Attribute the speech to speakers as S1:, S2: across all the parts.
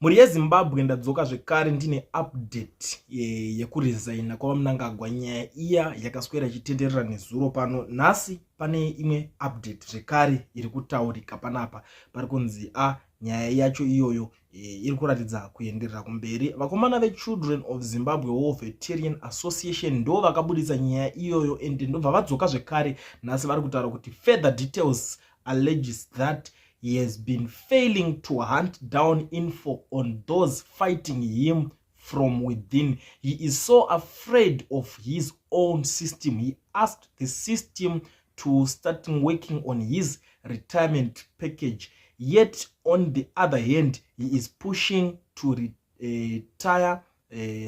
S1: Mhuri yeZimbabwe, ndadzoka zvekare ndine update yekuresigna kwaVaMnangagwa. Nyaya iya yakaswera ichitenderera nezuro pano. Nhasi pane imwe update zvekare iri kutaurika panapa. Pari kunzi a nyaya yacho iyoyo iri kuratidza kuenderera kumberi. Vakomana veChildren of Zimbabwe War Veteran Association ndo vakabudisa nyaya iyoyo, and ndobva vadzoka zvekare nhasi. Vari kutaura kuti further details alleges that he has been failing to hunt down info on those fighting him from within. He is so afraid of his own system. He asked the system to start working on his retirement package, yet on the other hand he is pushing to retire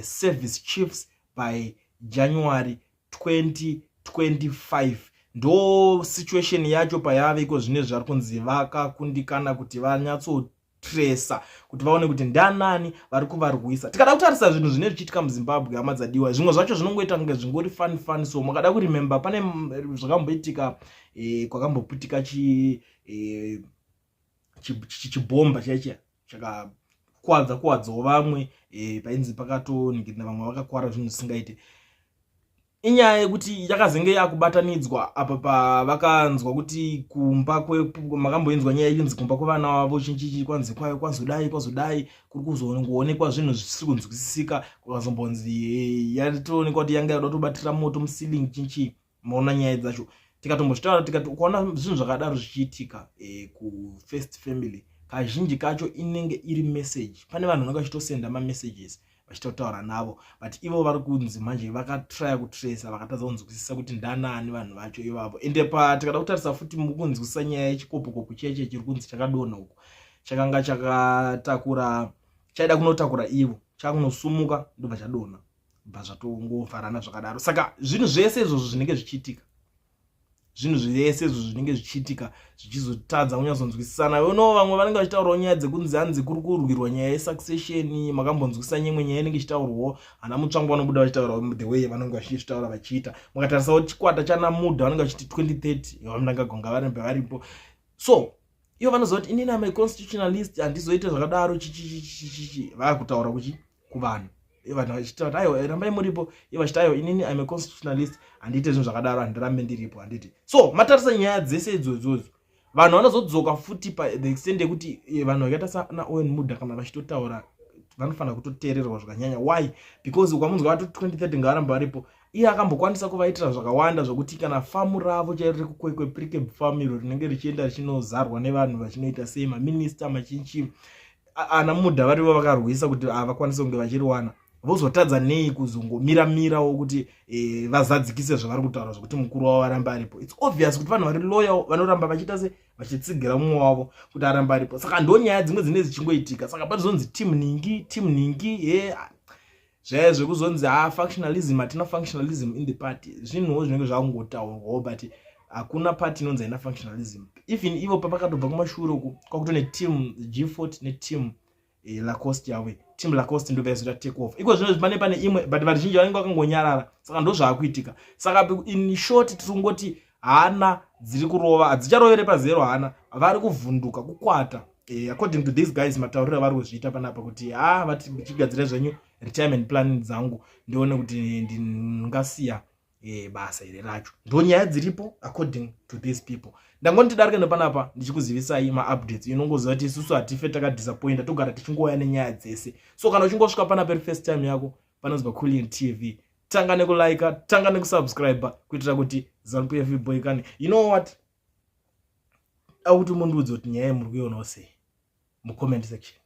S1: service chiefs by January 2025. Ndo situation yacho payave iko zvine zvari kunzi vakakundikana kuti vanyatsotresa, kuti vaone kuti ndanani vari kuvarwisa. Tikada kutarisa zvinhu zvine zvichiitika muZimbabwe, hama dzadiwa, zvimwe zvacho zvinongoita kunge zvingori funny funny. So makada kuremember, pane zvakamboitika, kwakamboputika chibhomba chaicha chakakwadza kuwadzawo vamwe, painzi pakatoningirina vamwe vakakwara zvinhu zvisingaite. Inyaya yekuti yakazenge yakubatanidzwa apa pavakanzwa kuti kumba, makamboinzwa nyaya inzi kumba kwevana vavo chinchichi, kwanzi kwayo kwazodai kwazodai, kuri kuzongoonekwa zvinhu zvisiri kunzwisisika. Kukazombonzi yatoonekwa kuti yanga yada kutobatira moto muceiling, chinchi. Maona nyaya dzacho, tikatombozvitaura tikati ukaona zvinhu zvakadaro zvichiitika kufirst family, kazhinji kacho inenge iri message. Pane vanhu vanenge vachitosenda mamessages vachitotaura navo, but ivo vari kunzi manje vakatraya kutresa, vakatadza kunzwisisa kuti ndanani vanhu vacho ivavo. Ende pa tikada kutarisa futi, mukunzwisisa nyaya yechikopokopo cheche chiri kunzi chakadonha uku, chakanga chakatakura, chaida kunotakura ivo, chakunosumuka, ndobva chadonha, bva zvatongovharana zvakadaro. Saka zvinhu zvese izvozvo zvinenge zvichiitika, zvinhu zvese izvo zvinenge zvichiitika zvichizotadza kunyatsonzwisisana. Uno vamwe vanenge vachitaurawo nyaya dzekunzi hanzi kuri kurwirwa nyaya yesuccession. Makambonzwisisa nyimwe nyaya inenge ichitaurwawo, hana Mutsvango vanobuda vachitaurawo the way vanenge vachizvitaura vachiita. Mukatarisawo chikwata chana Mudha, vanenge vachiti 2030 VaMnangagwa ngavarambe varipo. So ivo vanoziva kuti inini am a constitutionalist, handizoite zvakadaro, chichichichichichi. Vaakutaura kuchi kuvanhu, vanhu vachitaura kuti aiwa, rambai muripo. Ivo vachiti aiwa, inini am a constitutionalist, handiite zvinhu zvakadaro, handirambe ndiripo, handiti. So matarisa nyaya dzese idzodzodzo, vanhu vanozodzoka futi pa the extent yekuti vanhu vakaita sana Owen Mudha kana vachitotaura vanofanira kutoteererwa zvakanyanya. Why? Because ukamunzwa vati 2030 ngavaramba varipo, iye akambokwanisa kuvaitira zvakawanda, zvokuti kana famu ravo chairo rekuKwekwe, Precabe Farm, iro rinenge richienda richinozarwa nevanhu vachinoita sei, maminista machinchi, ana Mudha varivo vakarwisa kuti havakwanisi kunge vachiriwana. Vozotadza nei kuzongomiramirawo kuti vazadzikise zvavari kutaura zvokuti mukuru wavo varamba aripo? It's obvious kuti vanhu vari loyal vanoramba vachiita se vachitsigira mumwe wavo kuti aramba aripo. Saka ndo nyaya dzimwe dzinenge dzichingoitika. Saka panozonzi team ningi, team ningi, he zvaya zvekuzonzi ha factionalism, hatina factionalism in the party, zvinhuwo zvinenge zvakungotaurwawo, but hakuna party inonzi haina factionalism. Even ivo pavakatobva kumashure uku, kwakutone team G40 neteam Lacoste yavo. Team Lacoste ndo vaizoita take off iko zvino. Pane imwe, but vazhinji vanenge vakangonyarara. Saka ndo zvaakuitika. Saka in short, tiri kungoti hana dziri kurova, hadzicharovere pazero. Hana vari kuvhunduka kukwata, according to these guys, matauriro avari kuzviita panapa, kuti ha vati chigadzira zvenyu retirement plan dzangu, ndione kuti ndingasiya basa here racho. Ndo nyaya dziripo according to these people. Ndangoni tidarike nepanapa ndichikuzivisai maupdates. Inongoziva kuti isusu hatife takadisappointa, togara tichingouya nenyaya dzese. So kana uchingosvika panapa iri first time yako panonzi paCulian TV, tanga nekulika, tanga nekusubscribe, kuitira kuti ZANU PF boykane. You know what, akuti mundiudze kuti nyaya yemuri kuionawo sei mucomment section.